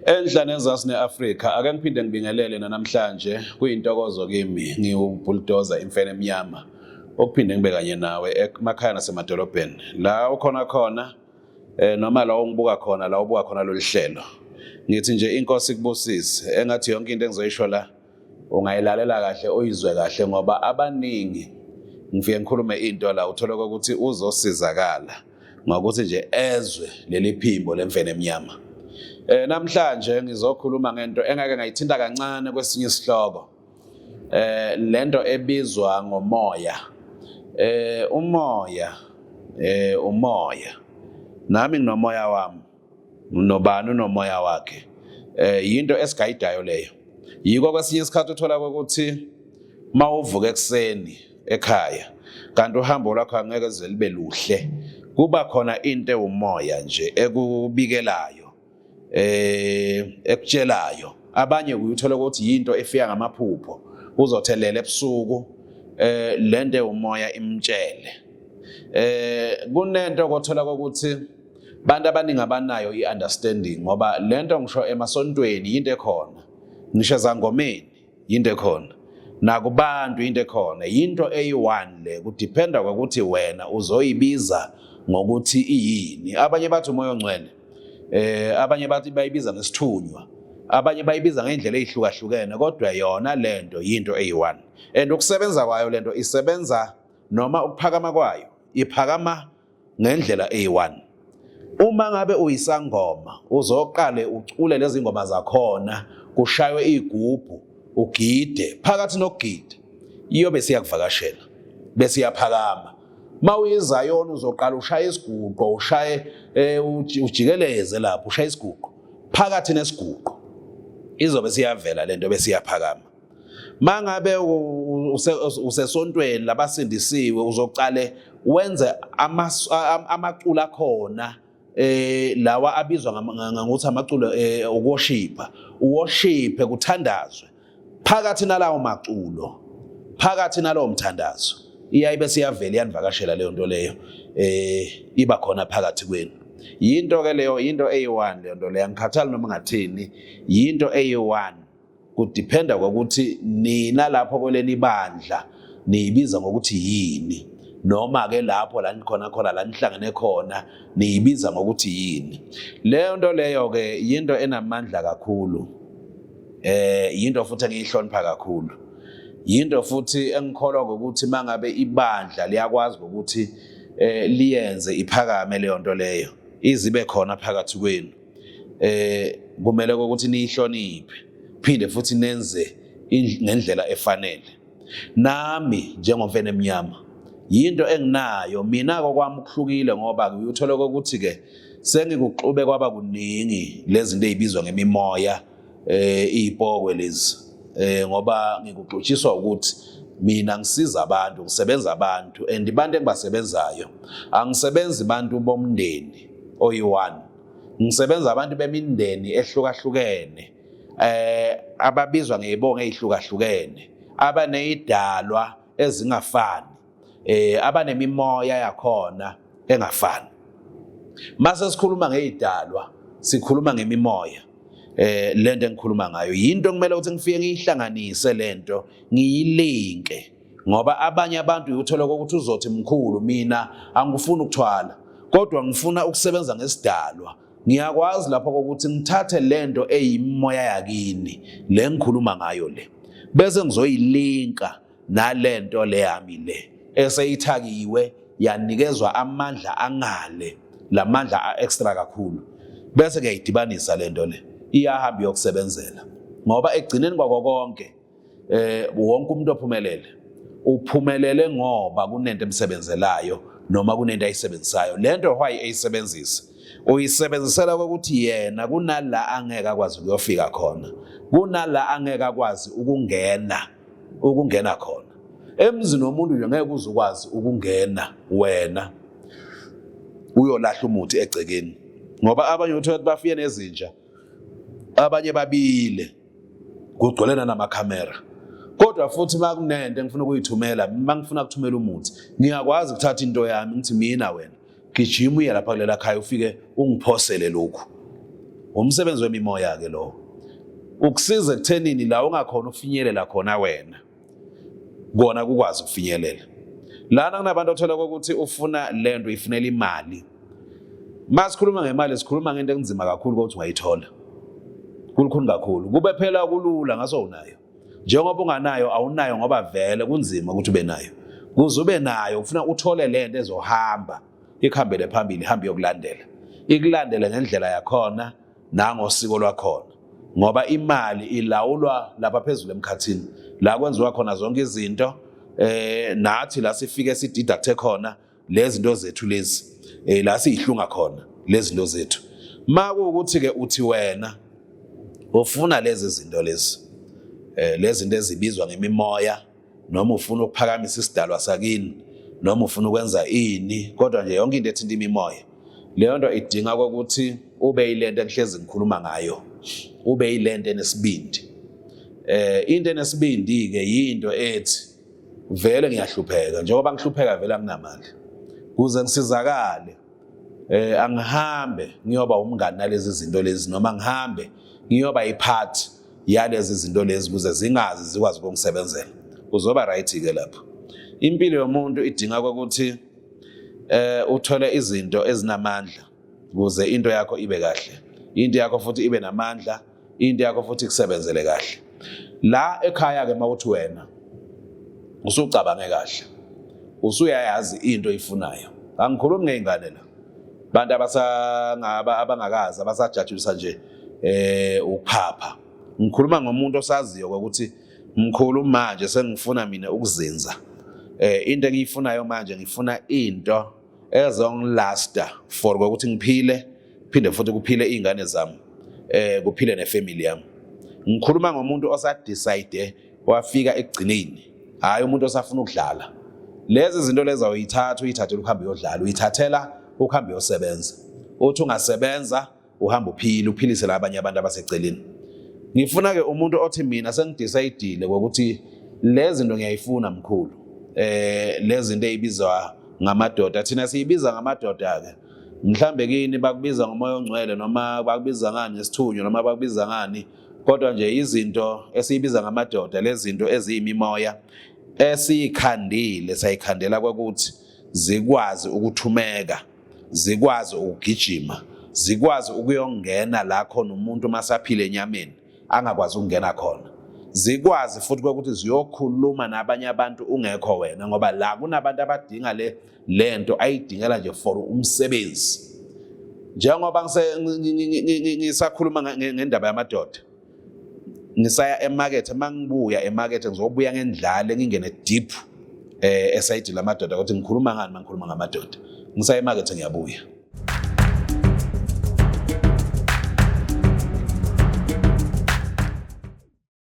Enhla nenzasi ne-Afrika, ake ngiphinde ngibingelele nanamhlanje. Kuyintokozo kimi, ngiwubulldozer imfene emnyama, ukuphinde ngibe kanye nawe emakhaya nasemadolobheni la ukhona khona, noma la ungibuka khona, la ubuka khona lolu hlelo. Ngithi nje inkosi ikubusise. Engathi yonke into engizoyisho la ungayilalela kahle, uyizwe kahle, ngoba abaningi ngifike ngikhulume into la uthole ukuthi uzosizakala ngokuthi nje ezwe leli phimbo lemfene emnyama. Namhlanje ngizokhuluma ngento engake ngayithinta kancane kwesinye isihloko. Lento ebizwa ngomoya. Umoya, umoya. Nami nginomoya wami. Nobani unomoya wakhe. Yinto esigayidayo leyo. Yiko kwesinye isikhathi uthola ukuthi mawuvuka ekuseni ekhaya kanti uhambo lwakho angeke lize libe luhle, kuba khona into ewumoya nje ekubikelayo, ekutshelayo. Abanye uyuthola ukuthi yinto efika ngamaphupho, uzothelela ebusuku, lento ewumoya imtshele. Kunento kothola ukuthi bantu abaningi abanayo i-understanding, ngoba lento ngisho emasontweni yinto ekhona, ngisho ezangomeni yinto ekhona, nakubantu into ekhona, yinto eyi-one le. Kudependa ngokuthi wena uzoyibiza ngokuthi iyini. Abanye bathi umoya ongcwele, abanye bathi bayibiza ngesithunywa, abanye bayibiza ngendlela ezihlukahlukene, kodwa yona lento yinto eyi-one. And ukusebenza kwayo lento isebenza, noma ukuphakama kwayo iphakama ngendlela eyi-one. Uma ngabe uyisangoma, uzoqale ucule lezi ngoma zakhona, kushaywe igubhu, ugide. Phakathi nokugida iyobe siyakuvakashela, bese iyaphakama. Mawuyizayona uzoqala ushaye isiguqo, ushaye, ujikeleze lapho ushaye isiguqo. Phakathi nesiguqo izobe siyavela lento, bese iyaphakama. Mangabe usesontweni labasindisiwe, uzoqale wenze amaculo akhona, lawa abizwa ngokuthi amaculo ukuworshipha, uworshiphe, kuthandazwe. Phakathi nalawo maculo, phakathi nalowo mthandazo, iyayibe siyavela, iyanivakashela leyo nto leyo, iba khona phakathi kwenu. Yinto ke leyo, into eyi-one leyo nto leyo. Angikhathali noma ngathini, yinto eyi-one. Kudependa ngokuthi nina lapho kweleni ibandla niyibiza ngokuthi yini, noma ke lapho la nikhona khona, la nihlangene khona, niyibiza ngokuthi yini leyo nto leyo. Ke yinto enamandla kakhulu, yinto futhi engiyihlonipha kakhulu, yinto futhi engikholwa ukuthi mangabe ibandla liyakwazi ukuthi liyenze iphakame leyo nto leyo, izibe khona phakathi kwenu, kumele ukuthi niyihloniphe, phinde futhi nenze ngendlela efanele. Nami njengomfene emnyama yinto enginayo mina, kokwami kuhlukile, ngoba ngiyuthola ukuthi ke sengikuxube kwaba kuningi lezi zinto ezibizwa ngemimoya, izipokwe lezi, ngoba ngikuxutshiswa ukuthi mina ngisiza abantu, ngisebenza abantu, and abantu engibasebenzayo angisebenzi abantu bomndeni oyi-one, ngisebenza abantu bemindeni ehlukahlukene, ababizwa ngezibongo ezihlukahlukene, abanezidalwa ezingafani, abanemimoya yakhona engafani. Mase sikhuluma ngezidalwa, sikhuluma ngemimoya. Lento engikhuluma ngayo yinto kumele ukuthi ngifike ngiyihlanganise lento, ngiyilinke, ngoba abanye abantu uyuthola ukuthi uzothi, "Mkhulu, mina angifuni ukuthwala, kodwa ngifuna ukusebenza ngesidalwa." Ngiyakwazi lapho ukuthi ngithathe lento eyimoya yakini le ngikhuluma ngayo le, bese ngizoyilinka nalento le yami le eseyithakiwe, yanikezwa amandla angale, lamandla a-extra kakhulu, bese kuyayidibanisa lento le, iyahamba iyokusebenzela. Ngoba ekugcineni kwako konke, wonke umuntu ophumelele uphumelele ngoba kunento emsebenzelayo noma kunento ayisebenzisayo. Lento why eyisebenzisa, uyisebenzisela ukuthi yena kunala angeke akwazi ukuyofika khona, kunala angeke akwazi ukungena khona emzini womuntu nje. Ngeke uze ukwazi ukungena wena uyolahla umuthi egcekeni, ngoba abanye uthola ukuthi bafike nezinja, abanye babile, kugcwele namakhamera. Kodwa futhi makunento engifuna ukuyithumela, mangifuna ukuthumela umuthi, ngiyakwazi ukuthatha into yami, ngithi mina, "Wena gijima uye lapha kulela khaya, ufike ungiphosele lokhu." Umsebenzi wemimoya ke lo. Ukusiza ekuthenini la ungakhona ukufinyelela khona wena. Kona kukwazi ukufinyelela. Lana kunabantu othola ukuthi ufuna lento ifunela imali. Masikhuluma ngemali sikhuluma ngento ekunzima kakhulu ukuthi ungayithola. Kulukhuni kakhulu. Kube phela kulula ngaso unayo. Njengoba unganayo awunayo ngoba vele kunzima ukuthi ube nayo. Kuze ube nayo ufuna uthole lento ezohamba ikuhambele phambili ihambe yokulandela. Ikulandele ngendlela yakhona nangosiko lwakhona. Ngoba imali ilawulwa lapha phezulu emkhathini la kwenziwa khona zonke izinto nathi la sifike sideducte khona lezi zinto zethu lezi la siyihlunga khona lezi zinto zethu. Makuwukuthi ke uthi wena ufuna lezi zinto lezi lezi zinto ezibizwa ngemimoya noma ufuna ukuphakamisa isidalwa sakini noma ufuna ukwenza ini kodwa nje yonke into ethinta imimoya leyo nto idinga ukuthi ube yilento engihlezi ngikhuluma ngayo, ube yilento enesibindi. Into enesibindi ke yinto ethi vele ngiyahlupheka, njengoba ngihlupheka vele anginamali, kuze ngisizakale angihambe ngiyoba umngani nalezi zinto lezi noma ngihambe ngiyoba ipart yalezi zinto lezi kuze zingazi zikwazi ukungisebenzela. Uzoba right ke lapho. Impilo yomuntu idinga ukuthi uthole izinto ezinamandla ukuze into yakho ibe kahle, into yakho futhi ibe namandla, into yakho futhi ikusebenzele kahle. La ekhaya ke mawuthi wena usucabange kahle, usuyayazi into oyifunayo. Angikhulumi ngey'ngane la, bantu abasangaba abangakazi abasajatshulisa nje ukuphapha. Ngikhuluma ngomuntu osaziyo ukuthi mkhulu manje sengifuna mina ukuzinza. Into engiyifunayo manje ngifuna into ezongilasta for ukuthi ngiphile, phinde futhi kuphile iy'ngane zami, kuphile nefamily yami. Ngikhuluma ngomuntu osadecide wafika ekugcineni, hhayi umuntu osafuna ukudlala. Lezi zinto lezi awuyithatha uyithathela ukuhamba uyodlala, uyithathela ukuhamba uyosebenza. Uthi ungasebenza uhamba uphile, uphilise labanye abantu abaseceleni. Ngifuna ke umuntu othi mina sengidecide ukuthi lezi zinto ngiyayifuna mkhulu. Lezi zinto ezibizwa ngamadoda, thina siyibiza ngamadoda ke. Mhlambe kini bakubiza ngomoya ongcwele noma bakubiza ngani ngesithunywa noma bakubiza ngani, kodwa nje izinto esiyibiza ngamadoda lezi zinto eziyimimoya esiyikhandile sayikhandela ukuthi zikwazi ukuthumeka, zikwazi ukugijima, zikwazi ukuyongena la khona umuntu masaphile enyameni angakwazi ukungena khona, zikwazi futhi ukuthi ziyokhuluma nabanye abantu ungekho wena, ngoba la kunabantu abadinga lento ayidingela nje for umsebenzi. Njengoba ngisakhuluma ngendaba yamadoda, ngisaya emakethe, mangibuya emakethe ngizobuya ngendlale ngingene deep esayidini lamadoda ukuthi ngikhuluma ngani mangikhuluma ngamadoda. Ngisaya emakethe ngiyabuya.